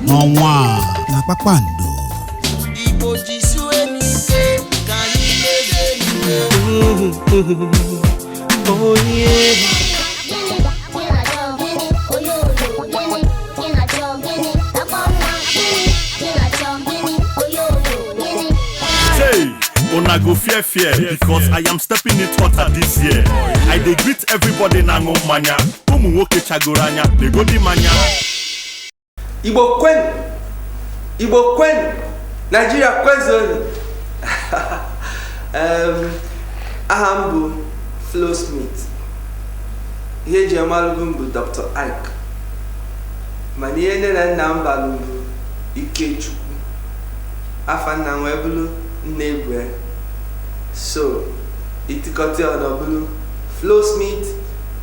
N'ọnwa a na Kpakpando. Igbo jisue n'ike ka anyị mezie n'ihe. Oh yeah. Gịnị gị na-achọ? Gịnị oyoyo? Gịnị gị na-achọ? Gịnị takwa nwa? Gịnị gị na-achọ? Gịnị oyoyo? Gịnị? Hey, una go fear fear because I am stepping it hotter this year. I dey greet everybody na-aṅụ mmanya. Ụmụ nwoke chagoro anya, legodi mmanya. Igbo kwenu! Igbo kwenu! Nigeria kwezuonu! Aha m bụ Flo Smith. Ihe eji amalụbụ m bụ Dr. Ike. Mana ihe nne na nna m balụ m bụ Ikechukwu. Afa nna m wee bụrụ Nnebue. So, itikọta ya ọ bụrụ Flo Smith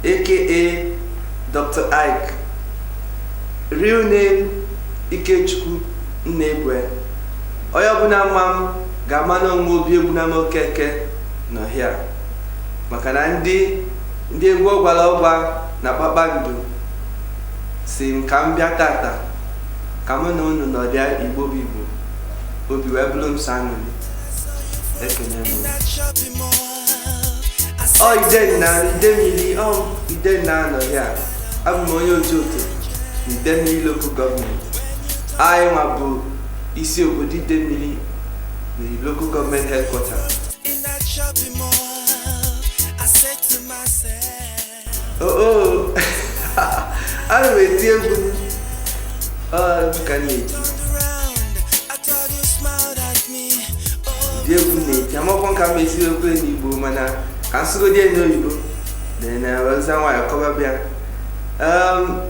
aka Dr. Ike. Real name Ikechukwu Nnebue. Onye ọbụla mma m ga-ama na onwe obi egwu na Okeke nọ here. Maka na ndị egwu ọgwara ọgwa na Kpakpando si m ka m bịa tata ka mụ na unu nọdịa. Igbo bụ Igbo, obi wee bụrụ m sọ aṅụrị. Ekene m unu. Ọ Idenna, Idemmili, ọ Idenna nọ here. Abụ m onye Ojoto na Idemmili Local Government. Anyị nwa bụ isi obodo Idemmili, the local government headquarter. In that shopping mall, I said to myself. Oh, ana m eti egwu. Ọ egwu ka m na-eti. Turned around, I thought you smiled at me. Oh, Ụdị egwu m na-eti, amakwa ka m esi okwu n'Igbo, mana ka m sụgodi ya n'oyibo, then wezie nwayọ kọba bịa.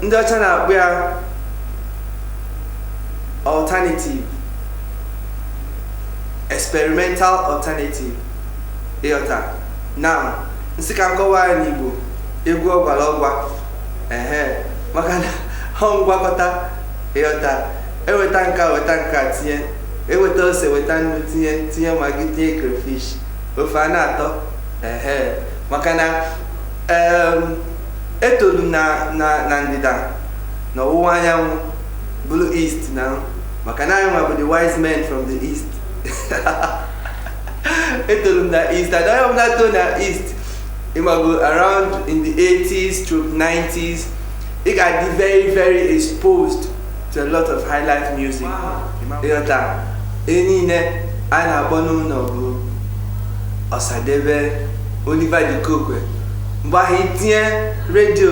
Ndị ọcha na-akpụ ya alternative, experimental alternative, ịghọta? Now, nsị ka m kọwaa ya n'Igbo, egwu ọgwara ọgwa, ehe, maka na ọ ngwakọta, ịghọta? Eweta nka, weta nka, tinye, eweta ose, weta nnu, tinye, tinye Maggi, tinye crayfish, ofe a na-atọ, ehe. Maka na etolu m na ndịda, na ọwụwa anyanwụ, bụrụ east na, maka na anyị nwa bụ the wise men from the east. Etolu m na east, and onye ọbụla too na east, ịmago, around in the 80s stroke 90s, ị ga-adị very very exposed to a lot of high life music, ịghọta? Ihe niile a na-akpọ n'ụlọ bụ Ọsadebe, Oliver De Coque. Mgbe ahụ itinye redio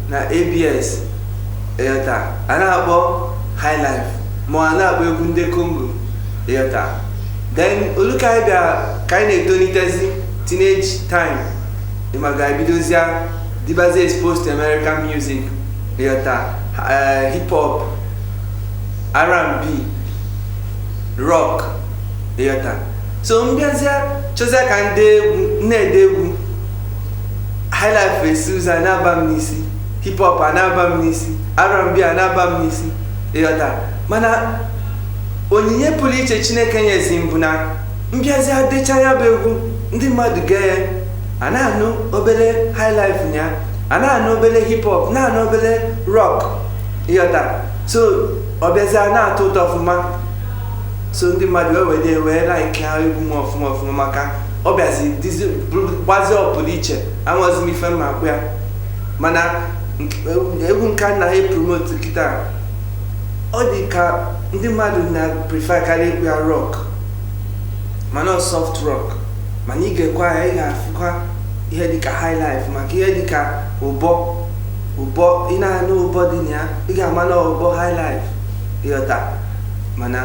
na ABS, ịghọta, a na-akpọ high life ma a na-akpọ egwu ndị Congo, ịghọta? Then olu ka anyị bịa ka anyị na-etolitezi, teenage time, ịmaga, ebidozia dịbazi exposed to American music, ịghọta? Hip hop, R&B, rock, ịghọta? So m bịazịa chọzịa ka ndị egwu na-ede egwu highlife, esi ụzọ a na-aba m n'isi, hip hop a na-aba m n'isi, R&B a na-aba m n'isi, ịghọta? Mana onyinye pụrụ iche Chineke nyezi m bụ na mbịazịa decha ya bụ egwu, ndị mmadụ gee ya, a na-anụ obere highlife ya, a na-anụ obere hip hop, na-anụ obere rock, ịghọta? So ọ bịazịa na-atọ ụtọ ọfụma. So ndị mmadụ wee were wee like ha egwu m ọfụma ọfụma, maka ọ bịazi dizi gbazie ọpụrụ iche. Amaghịzi m ife mma akpụ ya, mana egwu nke a na ha promote kịta, ọ dị ka ndị mmadụ na prefer karịa egwu ya rock, mana ọ soft rock. Mana ị ga-ekwa ya, ị ga-afụkwa ihe dịka high life, maka ihe dịka ụbọ, ụbọ ị na-anụ, ụbọ dị na ya, ị ga-ama na ụbọ high life, ịghọta? Mana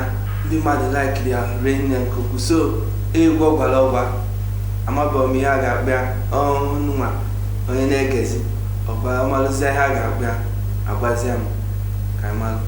ndị mmadụ like ya rinne nke ukwuu. So egwu ọgwara ọgwa, amabeghị m ihe a ga-akpụ ya. Ọnụnwa onye na-egezi ọgwa ọmalụzie ihe a ga-akpụ ya, agwazie m ka anyị malụ.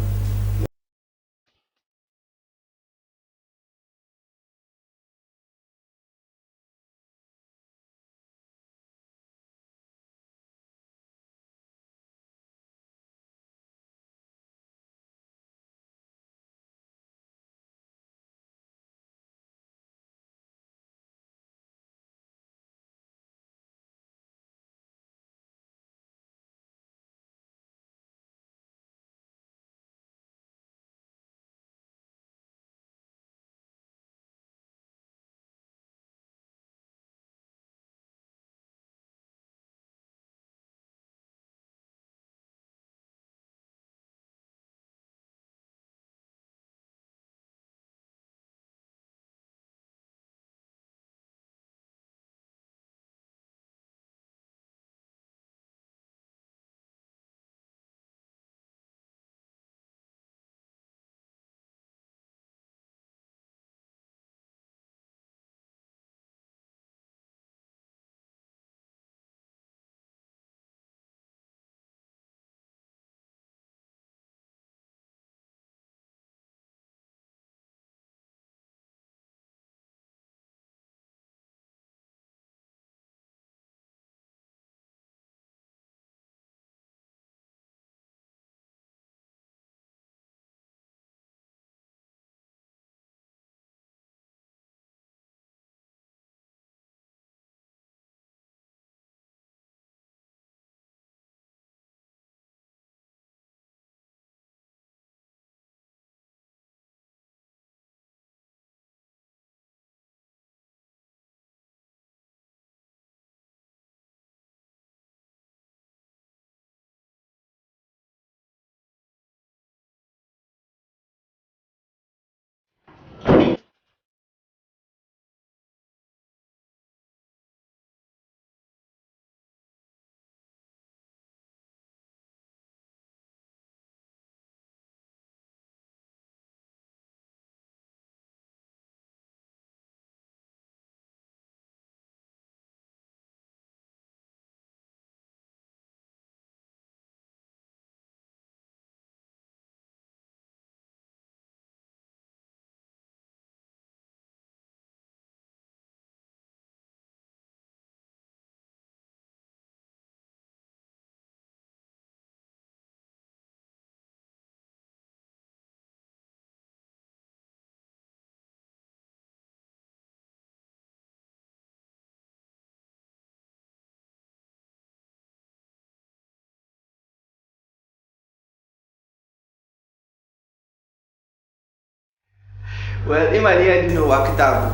Well, ịma na ihe dị n'ụwa kịta bụ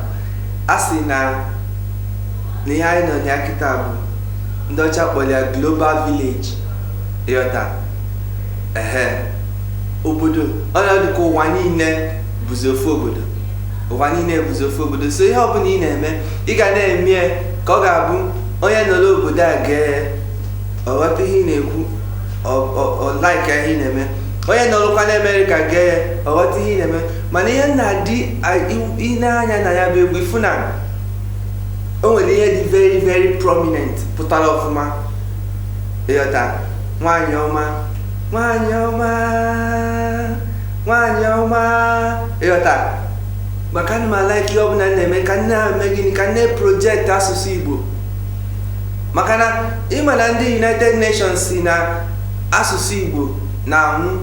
a sị na ihe anyị nọ na ya kịta bụ ndị ọcha kpọrọ ya global village. Ịghọta? Ehe, obodo ọnọdụ ka ụwa niile bụzi ofu obodo, ụwa niile bụzi ofu obodo. So ihe ọbụla ị na-eme, ị ga na-eme ya ka ọ ga-abụ onye nọ n'obodo a gee, ọ ghọta ihe ị na-ekwu, ọ like ihe ị na-eme. Onye nọrọkwa n'Amerịka gee ya, ọ ghọta ihe ị na-eme. Mana ihe na-adị ị na-anya na ya bụ egwu, ịfụ na o nwere ihe dị very very prominent pụtara ọfụma. Ịghọta? Nwaanyị ọma, nwaanyị ọma, nwaanyị ọma. Ịghọta? Maka ana m a-like ihe ọbụla m na-eme ka m na-eme gịnị, ka m na-project asụsụ Igbo, maka na ịma na ndị United Nations si na asụsụ Igbo na-anwụ.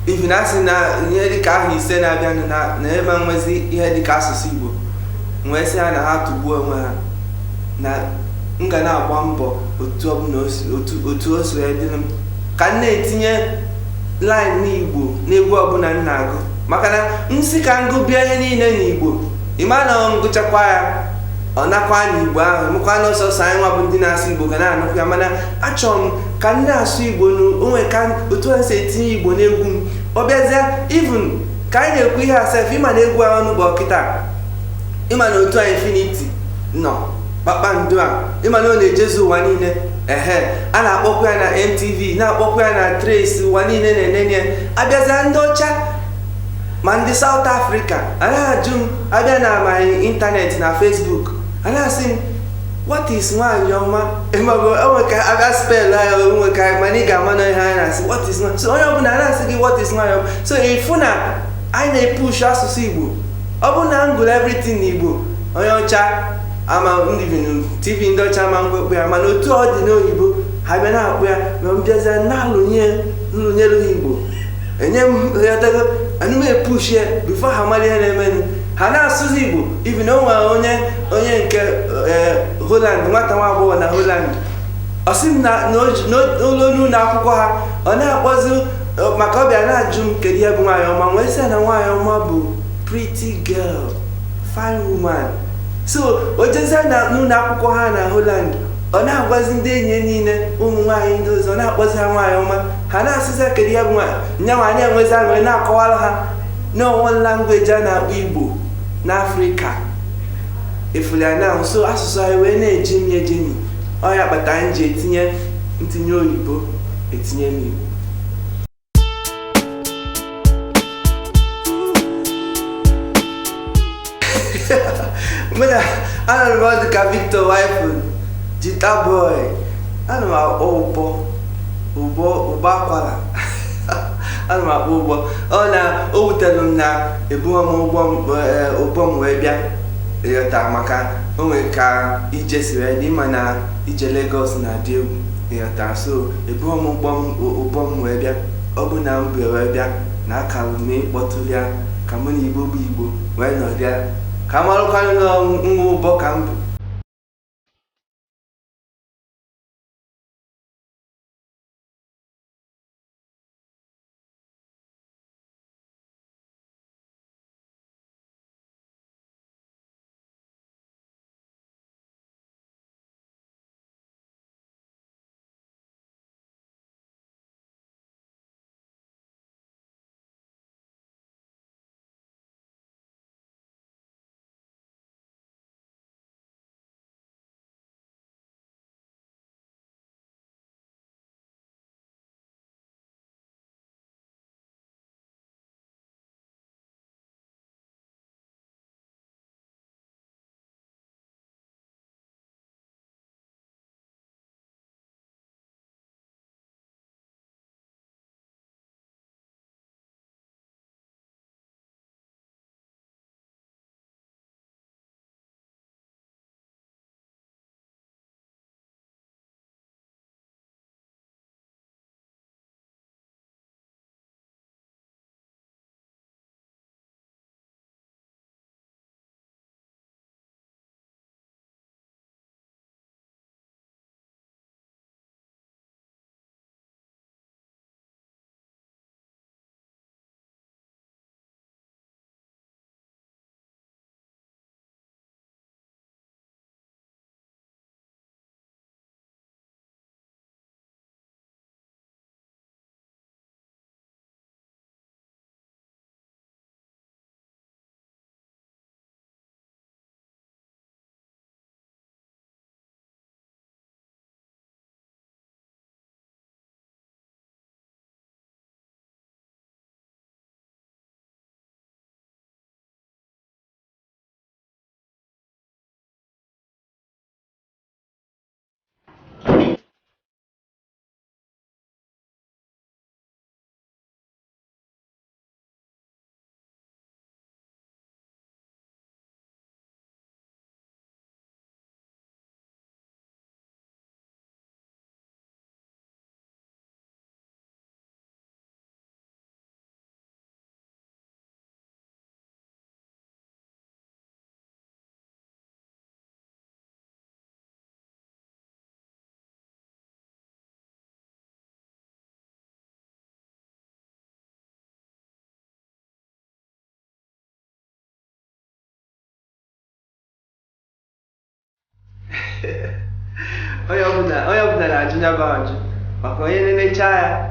Even a sị na ihe dịka ahụ 5 na-abịanụ na ebe nwezi ihe dịka asụsụ Igbo. Wee sị ha na ha tụgbuo onwe ha, na m ga na-agba mbọ otu ọbụla otu o si wee dịrị m ka m na-etinye line n'Igbo n'egwu ọbụla m na-agụ, maka na m si ka m gụbịa ihe niile n'Igbo, ịma na ọ ngụchakwa ya, ọ nakwa n'Igbo ahụ mụkwa na ọsọsọ anyị nwa bụ ndị na-asụ Igbo ga na-anụkwa ya. Mana achọrọ m ka m na-asụ Igbo n'onwe ka otu a si etinye Igbo n'egwu m. Ọ bịazie, even ka anyị na-ekwu ihe asef, ịma na egwu ahụ bụ ọkịta, ịma na otu a Infinity nọ kpakpando a, ịma na ọ na-ejezu ụwa niile. Ehe, a na-akpọkwa ya na MTV, na-akpọkwa ya na Trace, ụwa niile na-enene ya. Abịazịa ndị ọcha ma ndị South Africa anaghị ajụ m, abịa na my internet na Facebook, a na-asị m, "What is nwaanyị ọma?" Ịmago onwe ka abịa spell ya onwe ka, mana ị ga-ama na ihe anyị na-asị, "What is nwaanyị?" So onye ọbụla a na-asị gị, "What is nwaanyị ọma?" So ịfụ na anyị na-epush asụsụ Igbo. Ọ bụrụ na m gụrụ everything n'Igbo, onye ọcha ama ndị TV, ndị ọcha ama mgbekpe ya. Mana otu ọ dị n'oyibo, ha bịa na-akpụ ya, ma m bịazie na-alụnye nlụnyere ha Igbo, enye m ghọtago, ana m epush ya before ha mara ihe na-emenụ, ha na-asụzi Igbo. Even o nwere onye nke Holland, nwata nwa agbọghọ na Holland, ọ sị m na n'ụlọ n'ụlọ akwụkwọ ha, ọ na-akpọzi maka ọ bịa na-ajụ m kedu ihe bụ nwaanyị ọma. Wee sị ya na nwaanyị ọma bụ pretty girl, fine woman. So o jezie na n'ụlọ akwụkwọ ha na Holland, ọ na-agwazi ndị enyi ya niile, ụmụ nwaanyị ndị ọzọ, ọ na-akpọzi ha nwaanyị ọma. Ha na-asịzi ya kedu ihe bụ nwaanyị nyanwa. Na-enwezi aṅụrị, na-akọwara ha n'onwe language a na-akpọ Igbo n'Afrịka efulia na so asụsụ anyị wee na-ejemi ejemi. Ọ ya kpata anyị ji etinye ntinye oyibo, etinye n'Igbo. Mụ na anọrọ m ọdụ ka Victor Wifo, Jita Boy. Ana m akpọ ụbọ, ụbọ, ụbọ akwara. Ana m akpọ ụbọ. Ọ na o wutere m na ebughị m ụgbọ m, ụbọ m wee bịa. Ịghọta? Maka o nwere ka ije si wee dị, ma na ije Lagos na-adị egwu. Ịghọta? So ebughị m ụgbọ m, ụbọ m wee bịa. Ọ bụ na m bụ wee bịa na akara m ịkpọtụrụ ya ka mụ na Igbo bụ Igbo wee nọrịa, ka marụkwanụ na nwa ụbọ ka m bụ. Onye ọbụla na-ajụ ya bụ ajụ maka onye na-enecha ya.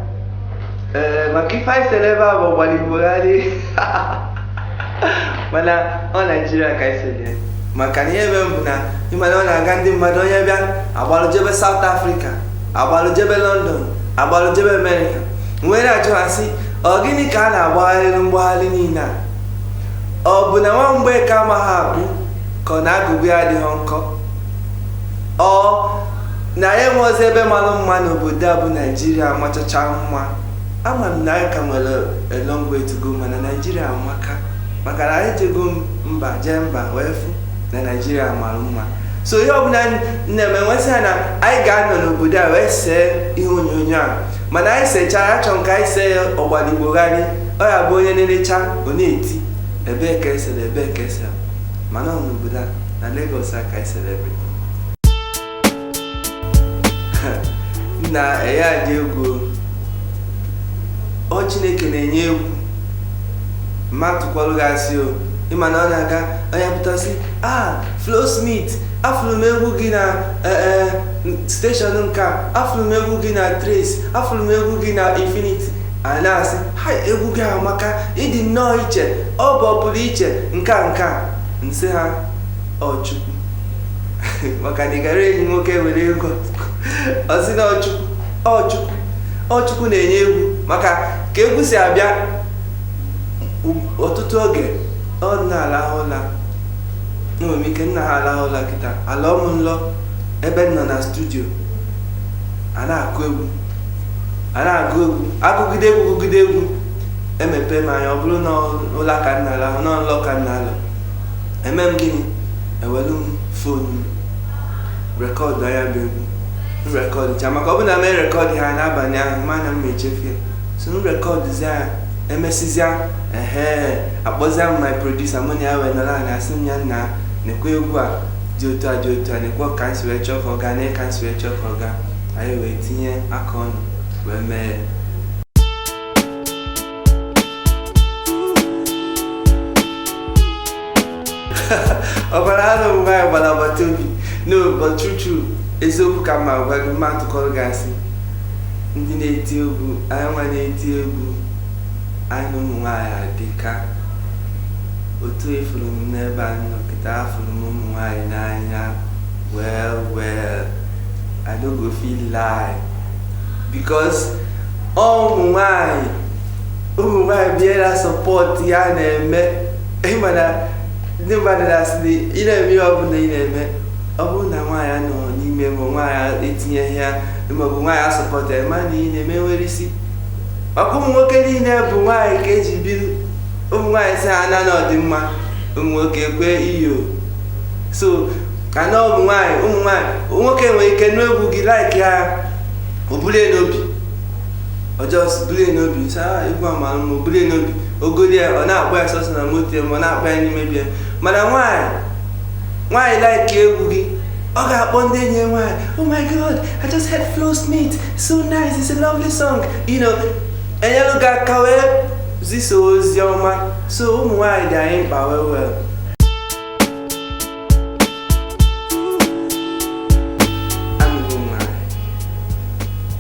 Ee, maka ife anyị sere ebe a bụ ọgbaligbogharị, mana ọ Naijiria ka anyị sere ya. Maka na ihe ebe m bụ na ịmana ọ na-aga ndị mmadụ, onye bịa agbalụjebe South Africa, agbalụjebe London, agbalụjebe America, nwere na-ajụ ha sị, ọ gịnị ka a na-agbagharị mgbagharị niile a? Ọ bụ na nwa mgbeke amaghị akpụ ka ọ na-agụgụ ya adịghị nkọ? Ọ na ya enwe ọzọ ebe mara mma n'obodo a bụ Naijiria machacha mma. Ama m na anyị ka nwere a long way to go, mana Naijiria amaka, maka na anyị jego mba jee mba wee fụ na Naijiria mara mma. So ihe ọbụla na-eme, nwesị ya na anyị ga-anọ n'obodo a wee see ihe onyonyo a, mana anyị sechara, achọ nke anyị see ya ọgbaligbogharị, ọ ya bụ onye na-enecha ọ na-eti ebee ka esere, ebee ka esere. Mana ọ n'obodo a na Lagos a ka esere everything. Na ya dị egwu, ọ Chineke na-enye egwu mmadụ kwalụ gị asị o. Ịma na ọ na-aga onye pụtasị, "Ah, Flo Smith, afụrụ m egwu gị na station nke a, afụrụ m egwu gị na Trace, afụrụ m egwu gị na Infinity." A na-asị ha, "Egwu gị amaka, ịdị nnọọ iche, ọ bụ ọpụrụ iche." Nke a nke a nsị ha, ọ Chukwu, maka na ị gara enyi nwoke were ego ọ sị na ọ Chukwu, ọ Chukwu, ọ Chukwu na-enye egwu. Maka ka egwu si abịa, ọtụtụ oge ọ na-alahụ ụla, enwere m ike nna ha alahụ ụla kịta, ala ọmụ nlọ ebe m nọ na studio a na-akụ egwu, a na-agụ egwu, agụgide egwu, gụgide egwu, emepe m anya, ọ bụrụ na ụla ka m na-alahụ, nọ nlọ ka m na-alọ. Eme m gịnị? Ewelu m phone m record ya bụ egwu. M record cha, maka ọ bụ na m record ha n'abalị ahụ, ma na m echefie. So m recordzi ya, emesizia, ehe, akpọzia m my producer, mụ na ya wee nọrọ ana, asị m ya, "Nna, nekwa egwu a dị otu a, dị otu a, nekwa ka m si wee chọọ ka ọ gaa, ne ka m si wee chọọ ka ọ gaa." Anyị wee tinye aka ọnụ wee mee ya. Ọbara anụ m nwaanyị gbara agbata obi. No, but true true, eziokwu ka mma gwa gị, mma tụkọrọ gị asị, ndị na-eti egwu anyị, nwa na-eti egwu anyị na ụmụ nwaanyị adịka otu efuru m n'ebe a nọ kịta. Afụrụ m ụmụ nwaanyị n'anya well well. I no go fit lie, because ụmụ nwaanyị bịara support ya na-eme. Ịma na ndị mmadụ na-asị na ị na-eme ihe ọbụla ị na-eme, ọ bụrụ na nwaanyị anọ n'ime ma nwaanyị etinyeghị ya maọbụ nwaanyị asupport ya, ma na ị na-eme nwere isi. Maka ụmụ nwoke niile bụ nwaanyị ka eji biri. Ụmụ nwaanyị sị ha na ọdịmma ụmụ nwoke kwe iyo. So ka na ụmụ nwaanyị nwoke nwere ike nụ egwu gị, like ya, o bulie n'obi, ọjọọ bulie n'obi, sị, "Ah, egwu amara m." O bulie n'obi, ogoli ya, ọ na-akpọ ya sọsọ na moto ya, ma ọ na-akpọ ya n'ime bịa. Mana nwaanyị like egwu gị, ọ ga-akpọ ndị enyi ya nwaanyị, "Oh my God, I just heard Flo Smith, so nice, it's a lovely song." Enyelu gị aka wee zisa ozi ọma. So ụmụ nwaanyị dị anyị mkpa well well. Anụgo m nwaanyị,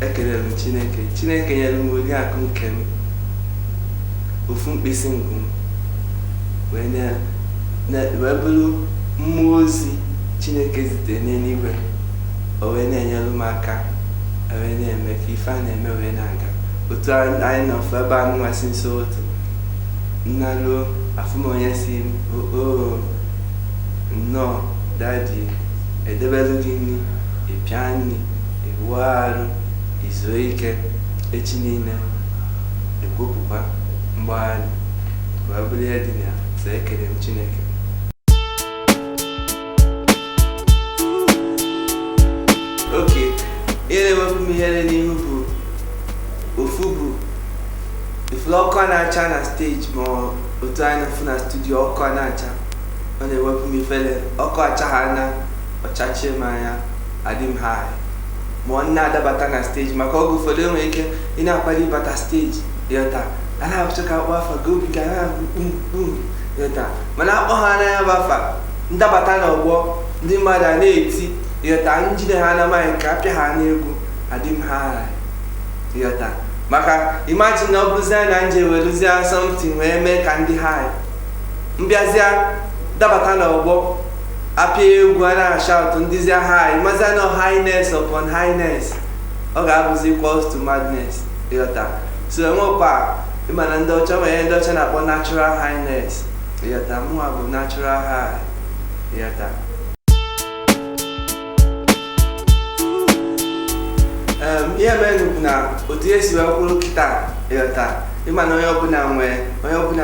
ekelere m Chineke. Chineke nyere m oriakụ nke m, ofu mkpịsị ngụ m, wee wee bụrụ mmụọ ozi Chineke zitere n'eluigwe. O wee na-enyere m aka, wee na-eme ka ife a na-eme wee na-aga otu anyị nọ fụ ebe a nụnwasị nso. Otu nnaluo afụ m onye si m, "O nnọọ daddy, edebelu gị nri, ịpịa nri, ịwụọ arụ, izuo ike." Echi niile ekwopụkwa mgbagharị wee bụrụ ihe dị na ya. So ekele m Chineke. Oke ihe na-ewepụ m ihere n'ihu bụ ofu bụ ifuru ọkụ a na-acha na stage, ma ọ otu anyị na-afụ na studio, ọkụ a na-acha, ọ na-ewepụ m ifele. Ọkụ acha na ọchachie m anya, adị m high, ma ọ na-adabata na stage. Maka oge ụfọdụ enwere ike ị na-akwado ịbata stage, yọta, a na-achọ ka akpọ afa gị, obi ga na-abụ kpum kpum, yọta. Mana akpọ ha anya bụ afa ndabata n'ọgbọ, ndị mmadụ a na-eti. Ịghọta? Njide ha na mic ka apịa ha n'egwu, adị m high. Ịghọta? Maka imagine na ọ bụrụzie na nje weruzie something wee mee ka ndị high mbịazịa dabata n'ọgbọ, apịa egwu, a na-ashout, ndịzia high, mazia na highness upon highness, ọ ga-abụzi equals to madness. Ịghọta? So enwekwa, ịma na ndị ọcha nwere ihe ndị ọcha na-akpọ natural highness. Ịghọta? Mụnwa bụ natural high. Ịghọta? Ihe mere bụ na otu esi wee kwuru kịta, ịghọta, ịma na onye ọbụla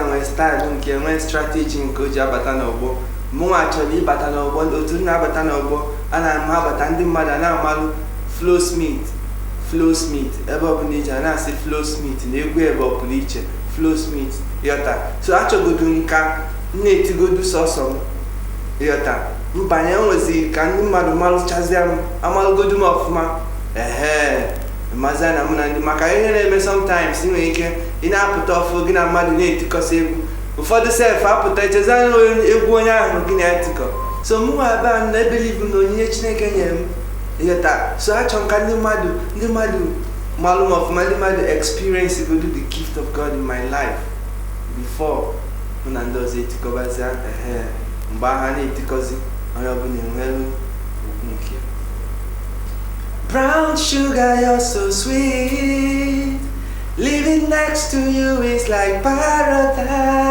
nwee style nke nwee strategy nke o ji abata n'ọgbọ. Mụnwa chọrọ ịbata n'ọgbọ otu m na-abata n'ọgbọ. A na m abata, ndị mmadụ a na-amalụ Flo Smith, Flo Smith. Ebe ọbụla ije, a na-asị Flo Smith na egwu ebe ọ pụrụ iche, Flo Smith. Ịghọta? So achọgodu m ka m na-etigodu sọsọ m. Ịghọta? Mbanye nwezi ka ndị mmadụ malụchazịa m, amalụgodu m ọfụma, ehe, mazia na mụ na ndị, maka ihe na-eme sometimes, ị nwere ike ị na-apụta ọfụ, gị na mmadụ na-etikọsị egwu, ụfọdụ sef apụta, echeza egwu onye ahụ gị na ya tikọ. So mụnwa ebe a na ebelieve na onyinye Chineke nyere m. Ịghọta? So achọ m ka ndị mmadụ malụ m ọfụma, ndị mmadụ experience godu the gift of God in my life before mụ na ndị ọzọ etikọbazia. Ehe, mgbe ahụ a na-etikọzi, onye ọbụla enwelu ugwu nke ya. Brown sugar, you're so sweet. Living next to you is like paradise.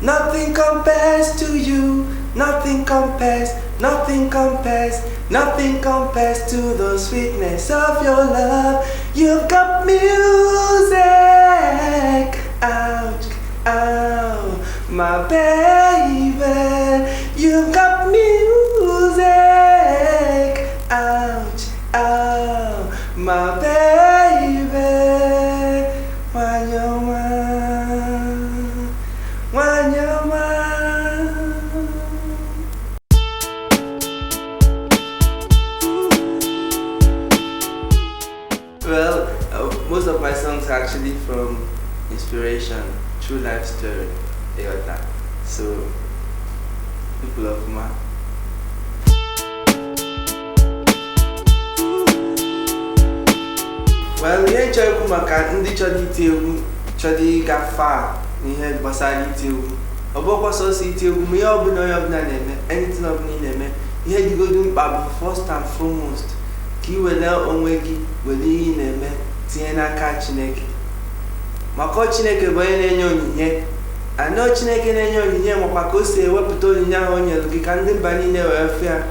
Nothing compares to you, nothing compares, nothing compares, nothing compares to the sweetness of your love. You've got music. Ouch, ow, my baby. You've got music. Ouch, ow, my baby. Wanyoma, wanyoma. Well, most of my songs are actually from inspiration, true life story. Ịghọta? So, people of ma. Well, ihe nchọ ikwu maka ndị chọrọ iti egwu, chọrọ ịga far n'ihe gbasara iti egwu, ọ bụrụkwa sọsọ iti egwu, ma ihe ọbụla onye ọbụla na-eme, anything ọbụla ị na-eme, ihe dịgodu mkpa bụ first and foremost ka ị were onwe gị, were ihe ị na-eme tinye n'aka Chineke, maka ọ Chineke bụ onye na-enye onyinye. Anọ Chineke na-enye onyinye, makwa ka o si ewepụta onyinye ahụ o nyere gị ka ndị mba niile wee fịa.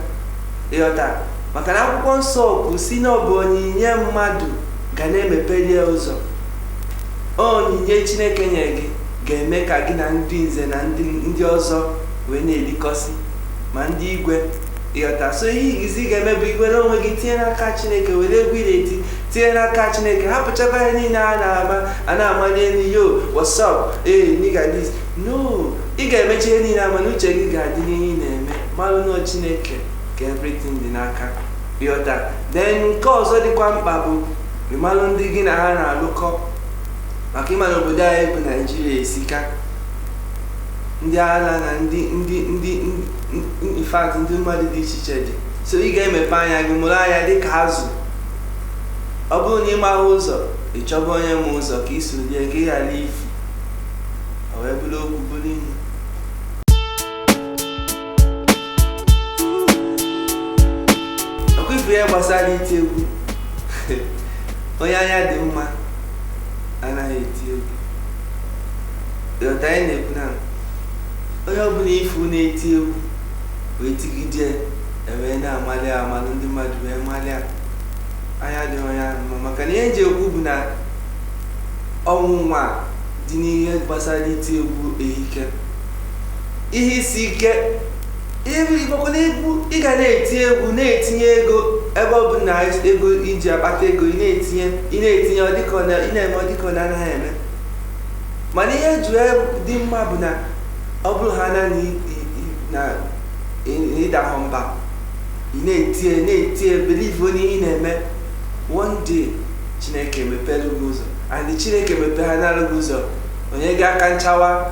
Ịghọta? Maka na Akwụkwọ Nsọ bụ si na ọ bụ onyinye mmadụ ga na-emepeli ya ụzọ. Onyinye Chineke nyere gị ga-eme ka gị na ndị nze na ndị ọzọ wee na-erikọsị, ma ndị igwe. Ịghọta? So ihe izi ga-eme bụ iwere onwe gị tinye n'aka Chineke, were egwu ị na-eti tinye n'aka Chineke, hapụchakwa ihe niile a na-ama, a na-amanye elu, "Yo, what's up? Ee, nigga this." No, ị ga-emechi ihe niile, ama na uche gị ga-adị n'ihe ị na-eme, malụ na Chineke ka everything dị n'aka. Ịghọta? Then nke ọzọ dịkwa mkpa bụ ịmalụ ndị gị na ha na-alụkọ, maka ịma na obodo anyị bụ Naijiria esika ndị agha na ndị in fact, ndị mmadụ dị iche iche dị. So ị ga-emepe anya gị, mụrụ anya dị ka azụ. Ọ bụrụ na ị maghị ụzọ, ị chọba onye ma ụzọ ka ị solie, ka ị ghara ifu, ọ wee bụrụ okwu bụrụ ihe. Ọkwa ifu ihe gbasara iti egwu, onye anya dị mma anaghị eti egwu. Ịghọta anyị na-ekwu na onye ọbụla ifu na-eti egwu wee tigide, ewee na-amalị amalụ, ndị mmadụ wee malịa, anya dị onye ahụ mma. Maka na ihe eji ekwu bụ na ọnwụnwa dị n'ihe gbasara iti egwu ehike, ihe isi ike. Ịgbakwana egwu, ị ga na-eti egwu, na-etinye ego ebe ọ bụ na ego iji akpata ego, ị na-etinye, ị na-etinye, ọ dịka ị na-eme, ọ dịka ọ na-anaghị eme. Mana ihe eji wee dị mma bụ na ọ bụrụ ha na na ịdahụ mba, ị na-etinye, na-etinye, believe n'ihe ị na-eme, one day Chineke emepere gị ụzọ. And Chineke mepee ha nara gị ụzọ, onye gị aka nchawa,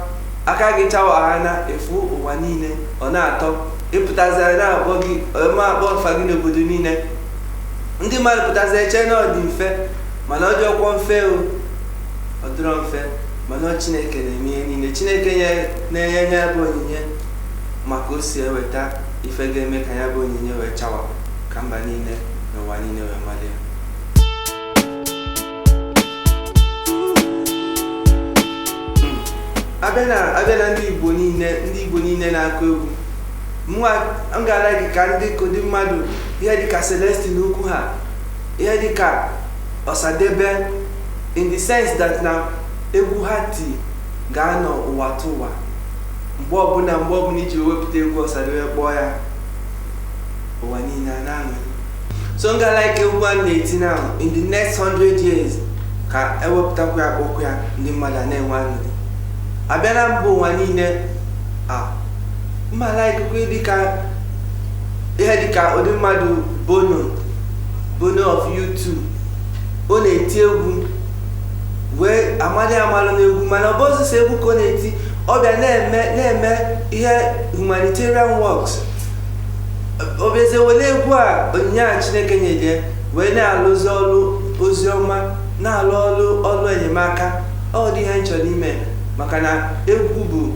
aka gị chawa ha na efu ụwa niile, ọ na-atọ. Ịpụtazara na-akpọ gị ma akpọ mfa gị n'obodo niile. Ndị mmadụ pụtazara eche na ọ dị mfe, mana ọ dị ọkwọ mfe o, ọ dịrọ mfe. Mana ọ Chineke na-eme ihe niile. Chineke na-enye ya bụ onyinye maka o si eweta ife ga-eme ka ya bụ onyinye wee chawapụ ka mba niile na ụwa niile wee malie. Abịa na ndị Igbo niile, ndị Igbo niile na-akụ egwu, mụnwa m ga-ala gị ka ndị ụdị mmadụ ihe dịka Celestine Ukwu ha, ihe dịka Ọsadebe, in the sense that na egwu ha ti ga-anọ ụwa tụ ụwa. Mgbe ọbụla iji wepụta egwu Ọsadebe kpọọ ya, ụwa niile a na-aṅụrị. So m ga like egwu a na-eti now in the next 100 years ka ewepụtakwa ya, kpọkwa ya, ndị mmadụ a na-enwe aṅụrị. Abịa na mba ụwa niile, a mma like dịka ihe dịka ụdị mmadụ Bono of U2. Ọ na-eti egwu wee amadị amalụ n'egwu, mana ọ bụ osisi egwu ka ọ na-eti. Ọ bịa na-eme ihe humanitarian works. Ọ bịazie were egwu a, onyinye a Chineke nyere, wee na-alụzi ọrụ ozi ọma, na-alụ ọrụ enyemaka. Ọ dị ihe m chọrọ ime, maka na egwu bụ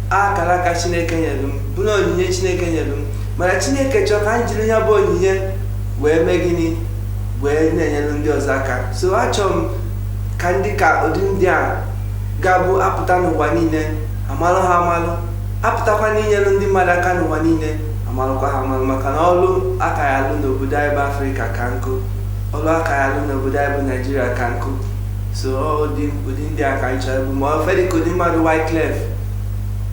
akara aka Chineke nyere m, bụ na onyinye Chineke nyere m. Mana Chineke chọrọ ka m jiri ya bụ onyinye wee mee gịnị? Wee na-enyere ndị ọzọ aka. So achọrọ m ka ndị ka ụdị ndị a ga-abụ apụta n'ụwa niile, amalụ ha amalụ, apụtakwa n'inyere ndị mmadụ aka n'ụwa niile, amalụkwa ha amalụ. Maka na ọlụ aka ya alụ n'obodo anyị bụ Afrịka ka nkụ, ọlụ aka ya alụ n'obodo anyị bụ Naijiria ka nkụ. So ụdị ndị a ka anyị chọrọ bụ ma ofe dịka ụdị mmadụ Wyclef,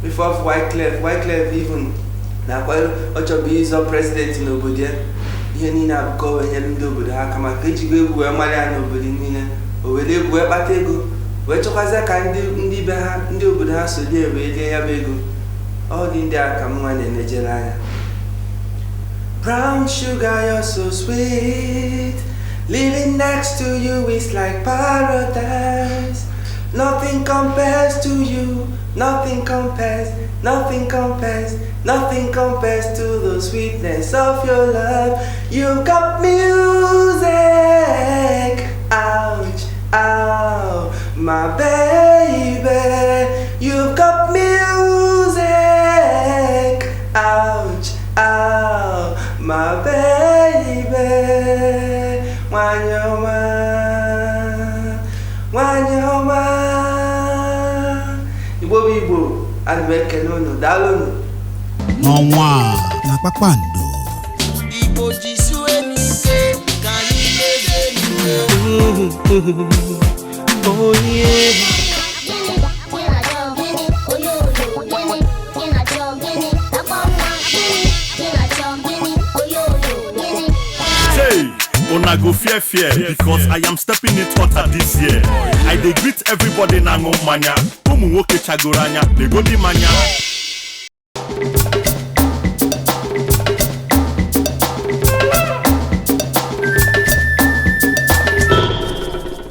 ife of Wyclef even na-akwa ọ chọbụ ịzọ president n'obodo ya. Ihe niile abụkọ wee nyere ndị obodo ha aka, maka ejigo egwu wee mara ya n'obodo niile. O were egwu wee kpata ego, wee chọkwazịa ka ndị be ha, ndị obodo ha so lie wee rie ya bụ ego. Ọ dị ndị a ka m nwa na-enejere anya. Brown sugar, you're so sweet. Living next to you is like paradise. Nothing compares to you. Nothing compares, nothing compares, nothing compares to the sweetness of your love. You've got music. Ouch, ow, my baby. You've got music. Ouch, ow, my baby. Nwanyị ọma, nwanyị ọma. Igbo bụ Igbo, ana m ekene unu, daalụ unu. N'ọnwa a na Kpakpando. Igbo jisue n'ike ka anyị mezie n'ihe. Oh yeah. Gịnị ị na-achọ? Gịnị oyoyo? Gịnị ị na-achọ? Gịnị takwa nwa? Gịnị ị na-achọ? Gịnị oyoyo? Gịnị? Hey, una go fear fear because I am stepping it hotter this year. I dey greet everybody na-aṅụ mmanya. Ụmụ nwoke chagoro anya, legodi mmanya.